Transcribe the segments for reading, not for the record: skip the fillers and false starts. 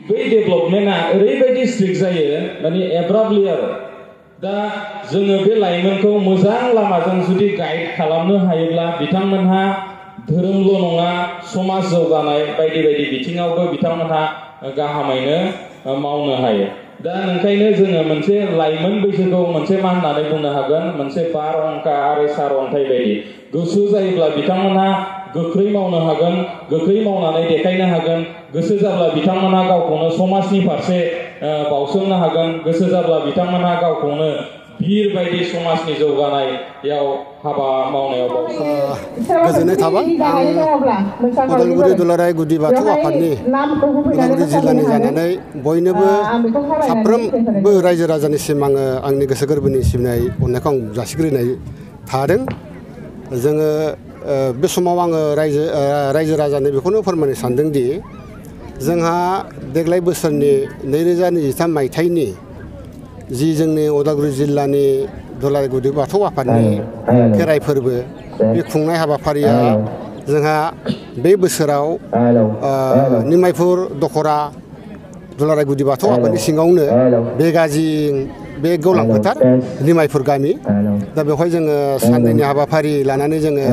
बै डेभेलपमेन्टआ ओरैबायदि स्ट्रिक्ट जायो माने एब्राबलि आरो दा जोङो बे लाइमोनखौ मोजां लामाजों जुदि गाइड खालामनो हायोब्ला बिथांमोनहा धोरोमल' नङा समाज जौगानाय बायदि बायदि बिथिङावबो बिथांमोनहा गाहामैनो मावनो हायो दा ओंखायनो जोङो मोनसे लाइमोन बैसोखौ मोनसे मा होननानै बुंनो हागोन मोनसे बारहुंखा आरो सारअन्थाइ बायदि गोसो जायोब्ला बिथांमोनहा गोख्रै मावनो हागोन गोख्रै मावनानै देखायनो हागोन गोसो जाब्ला बिथांमोनहा गावखौनो समाजनि फारसे बावसोमनो हागोन गोसो जाब्ला बिथांमोनहा गावखौनो बिर बायदि समाजनि जौगानायाव हाबा मावनायाव गोजोननाय थाबाय उदालगुरि दुलाराय गुदि बाथौ आफादनि उदालगुरि जिल्लानि जानानै बयनोबो साफ्रोमबो रायजो राजानिसिम आङो आंनि गोसो गोरबोनि सिबिनाय अननायखौ आं जासिग्रोनाय थादों जोङो बे समाव आङो रायजो राजानो बेखौनो फोरमायनो सानदोंदि जोंहा देग्लाय बोसोरनि 2023 मायथाइनि जि जोंनि उदालगुरि जिल्लानि दुलाराय गुदि बाथौ आफादनि खेराइ फोरबो बे खुंनाय हाबाफारिया जोंहा बे बोसोराव निमायपुर दखरा दुलाराय गुदि बाथौ आफादनि सिङावनो बेगाजिं बे गौलां फोथार निमायपुर गामि दा बेवहाय जोङो साननैनि हाबाफारि लानानै जोङो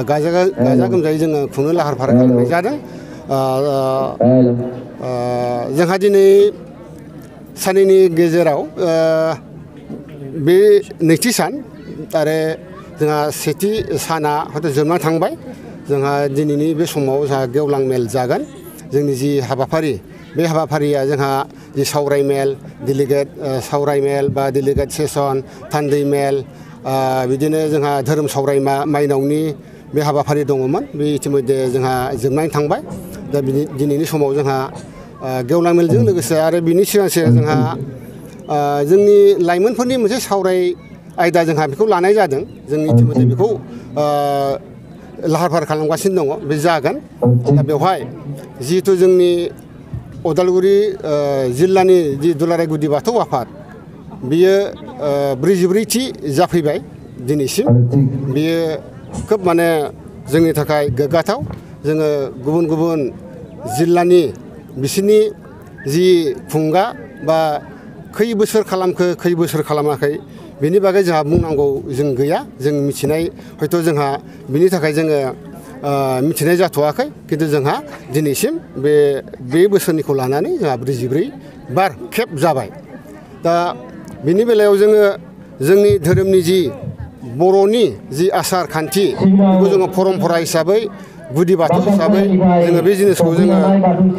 गाजा गोमजायै जोङो खुंनो लाहार फाहार खालामनाय जादों जोंहा दिनै साननैनि गेजेराव बे नैथि सान आरो जोंहा सेथि साना हयथ' जोबनानै थांबाय जोंहा दिनैनि बे समाव जोंहा गेवलां मेल जागोन जोंनि जि हाबाफारि बे हाबाफारिया जोंहा जि सावराय मेल डेलिगेट सावराय मेल बा डेलिगेट सेसन थान्दै मेल बिदिनो जोंहा धोरोम सावरायमा माइनावनि बे हाबाफारि दङमोन बे इतिमध्य जोंहा जोबनानै थांबाय दा दिनैनि समाव जोंहा गेवलां मेलजों लोगोसे आरो बिनि सिगां जोंहा जोंनि लाइमोनफोरनि मोनसे सावराय आयदा जोंहा बेखौ लानाय जादों जों इतिमध्य बेखौ लाहार फाहार खालामगासिनो दङ बे जागोन दा बेवहाय जिहेथु जोंनि उदालगुरि जिल्लानि जि दुलाराय गुदि बाथौ आफाद बियो 44थि जाफैबाय दिनैसिम बियो खोब माने जोंनि थाखाय गोग्गाथाव जोङो गुबुन गुबुन जिल्लानि बिसोरनि जि खुंगा बा खै बोसोर खालामखो खै बोसोर खालामाखै बेनि बागै जोंहा बुंनांगौ जों गैया जों मिथिनाय हयथ' जोंहा बिनि थाखाय जोङो मिथिनाय जाथ'वाखै खिन्थु जोंहा दिनैसिम बे बोसोरनिखौ लानानै जोंहा 44 बार खेब जाबाय दा बिनि बेलायाव जोङो जोंनि धोरोमनि जि बर'नि जि आसार खान्थि बेखौ जोङो परम्परा हिसाबै गुदि बाथौ हिसाबै जोङो बे जिनिसखौ जोङो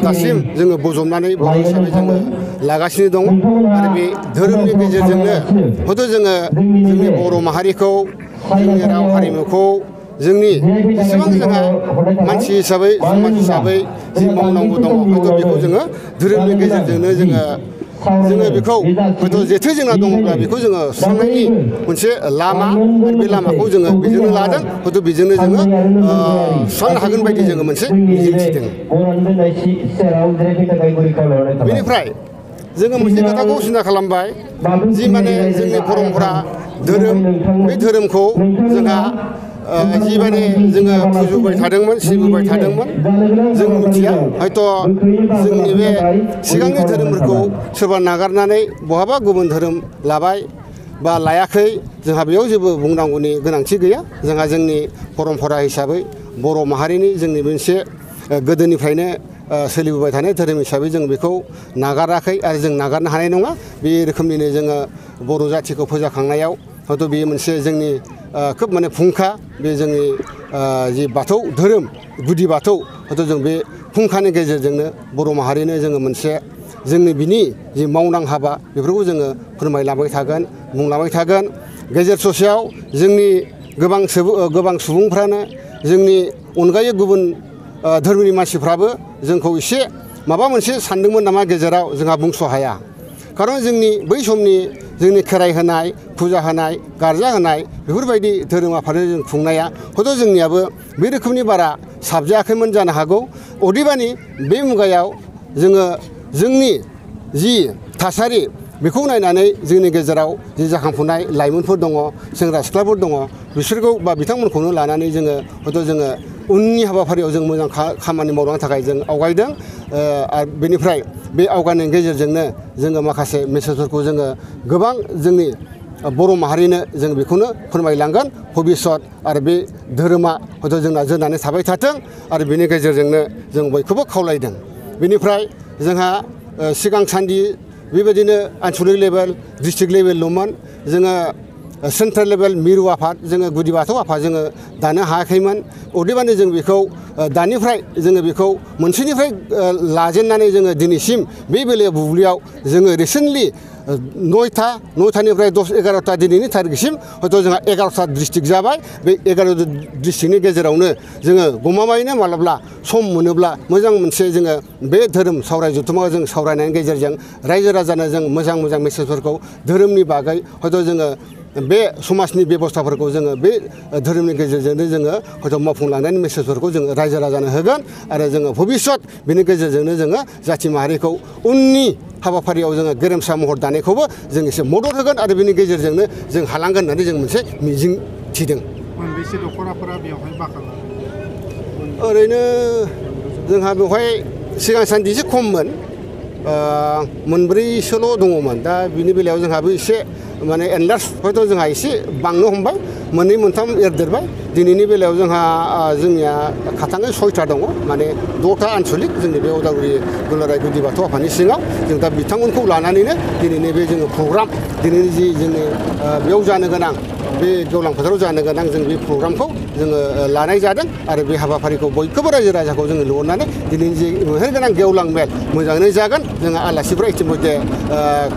दासिम जोङो बजबनानै बर' हिसाबै जोङो लागासिनो दङ आरो बे धोरोमनि गेजेरजोंनो हयथ' जोङो जोंनि बर' माहारिखौ जोंनि राव हारिमुखौ जोंनि जेसेबां जोंहा मानसि हिसाबै समाज हिसाबै जि मावनांगौ दङ हयथ' बेखौ जोङो धोरोमनि गेजेरजोंनो जोङो बेखौ हयथ' जेथो जोंना दङब्ला बेखौ जोङो सुस्रांनायनि मोनसे लामा बे लामाखौ जोङो बेजोंनो लादों हयथ' बेजोंनो जोङो सुस्रांनो हागोन बायदि जोङो मोनसे मिजिं थिदों बेनिफ्राय जोङो मोनसे खोथाखौ सिन्था खालामबाय जि माने जोंनि परम्परा धोरोम बे धोरोमखौ जोंहा जि माने जोङो फुजिबाय थादोंमोन सिबिबाय थादोंमोन जों मिथिया हयथ' जोंनि बे सिगांनि धोरोमफोरखौ सोरबा नागारनानै बहाबा गुबुन धोरोम लाबाय बा लायाखै जोंहा बेयाव जेबो बुंनांगौनि गोनांथि गैया जोंहा जोंनि परम्परा हिसाबै बर' माहारिनि जोंनि मोनसे गोदोनिफ्रायनो सोलिबोबाय थानाय धोरोम हिसाबै जों बेखौ नागाराखै आरो जों नागारनो हानाय नङा बे रोखोमनिनो जोङो बर' जाथिखौ फोजाखांनायाव हयथ' बेयो मोनसे जोंनि खोब माने फुंखा बे जोंनि जि बाथौ धोरोम गुदि बाथौ हयथ' जों बे फुंखानि गेजेरजोंनो बर' माहारिनो जोङो मोनसे जोंनि बिनि जि मावनां हाबा बेफोरखौ जोङो फोरमायलांबाय थागोन बुंलांबाय थागोन गेजेर ससेयाव जोंनि गोबां सुबुंफ्रानो जोंनि अनगायै गुबुन धोरोमनि मानसिफ्राबो जोंखौ एसे माबा मोनसे सानदोंमोन नामा गेजेराव जोंहा बुंस' हाया खारन जोंनि बै समनि जोंनि खेराइ होनाय फुजा होनाय गारजा होनाय बेफोरबायदि धोरोम आफादजों जों खुंनाया हयथ' जोंनियाबो बे रोखोमनि बारा साबजायाखैमोन जानो हागौ अदेबानि बे मुगायाव जोङो जोंनि जि थासारि बेखौ नायनानै जोंनि गेजेराव जि जाखांफुनाय लाइमोनफोर दङ सेंग्रा सिख्लाफोर दङ बिसोरखौ बा बिथांमोनखौनो लानानै जोङो हयथ' जोङो उननि हाबाफारियाव जों मोजां खामानि मावलांनो थाखाय जों आवगायदों आरो बेनिफ्राय बे आवगायनायनि गेजेरजोंनो जोङो माखासे मेसेजफोरखौ जोङो गोबां जोंनि बर' माहारिनो जों बेखौनो फोरमायलांगोन भबिसत आरो बे धोरोमा हयथ' जोंना जोरनानै थाबाय थाथों आरो बेनि गेजेरजोंनो जों बयखौबो खावलायदों। बेनिफ्राय जोंहा सिगां सान्दि बेबायदिनो आनसलिक लेभेल डिस्ट्रिक्ट लेभेलल'मोन जोङो सेन्ट्रेल लेभेल मिरु आफाद जोङो गुदि बाथौ आफाद जोङो दानो हायाखैमोन अदेबानि जों बेखौ दानिफ्राय जोङो बेखौ मोनसेनिफ्राय लाजेननानै जोङो दिनैसिम बे बेलायाव बुब्लियाव जोङो रिसेन्टलि 9थानिफ्राय 10-11ता दिनैनि थारिखसिम हयथ' जोंहा 11ता डिस्ट्रिक्ट जाबाय बे 11 डिस्ट्रिक्टनि गेजेरावनो जोङो गमामायैनो माब्लाबा सम मोनोब्ला मोजां मोनसे जोङो बे धोरोम सावराय जथुमाव जों सावरायनायनि गेजेरजों रायजो राजानो जों मोजां मोजां मेसेजफोरखौ धोरोमनि बागै हयथ' जोङो बे समाजनि बेबस्थाफोरखौ जोङो बे धोरोमनि गेजेरजोंनो जोङो हयथ' मावफुंलांनायनि मेसेजफोरखौ जोङो रायजो राजानो होगोन आरो जोङो भबिसत बेनि गेजेरजोंनो जोङो जाथि माहारिखौ उननि हाबाफारियाव जोङो गेरेमसा महर दानायखौबो जों एसे मदद होगोन आरो बेनि गेजेरजोंनो जों हालांगोन होननानै जों मोनसे मिजिं थिदों। मोनबेसे दख'नाफोरा बेवहाय बाहागो? ओरैनो जोंहा बेवहाय सिगां सान्दि एसे खममोन 4सोल' दङमोन दा बिनि बेलायाव जोंहाबो एसे माने एनलार्ज हयथ' जोंहा एसे बांनो हमबाय 2-3 एरदेरबाय दिनैनि बेलायाव जोंनिया खाथाङै 6ता दङ माने 6ता आनसलिक जोंनि बे उदालगुरि दुलाराय गुदि बाथौ आफादनि सिङाव जों दा बिथांमोनखौ लानानैनो दिनैनि बे जोङो प्रग्राम दिनैनि जि जोंनि बेयाव जानो गोनां बे गेवलां फोथाराव जानो गोनां जों बे प्रग्रामखौ जोङो लानाय जादों आरो बे हाबाफारिखौ बयखौबो रायजो राजाखौ जोङो लिंहरनानै दिनैनि जि मेहेरगोनां गेवलां मेल मोजाङैनो जागोन जोङो आलासिफ्रा इतिमध्य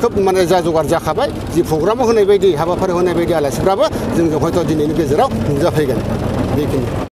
खोब माने जा जगार जाखाबाय जि प्रग्रामाव होनाय बायदि हाबाफारियाव होनाय बायदि आलासिफ्राबो जोंजों हयथ' दिनैनि गेजेराव नुजाफैगोन बेखिनि।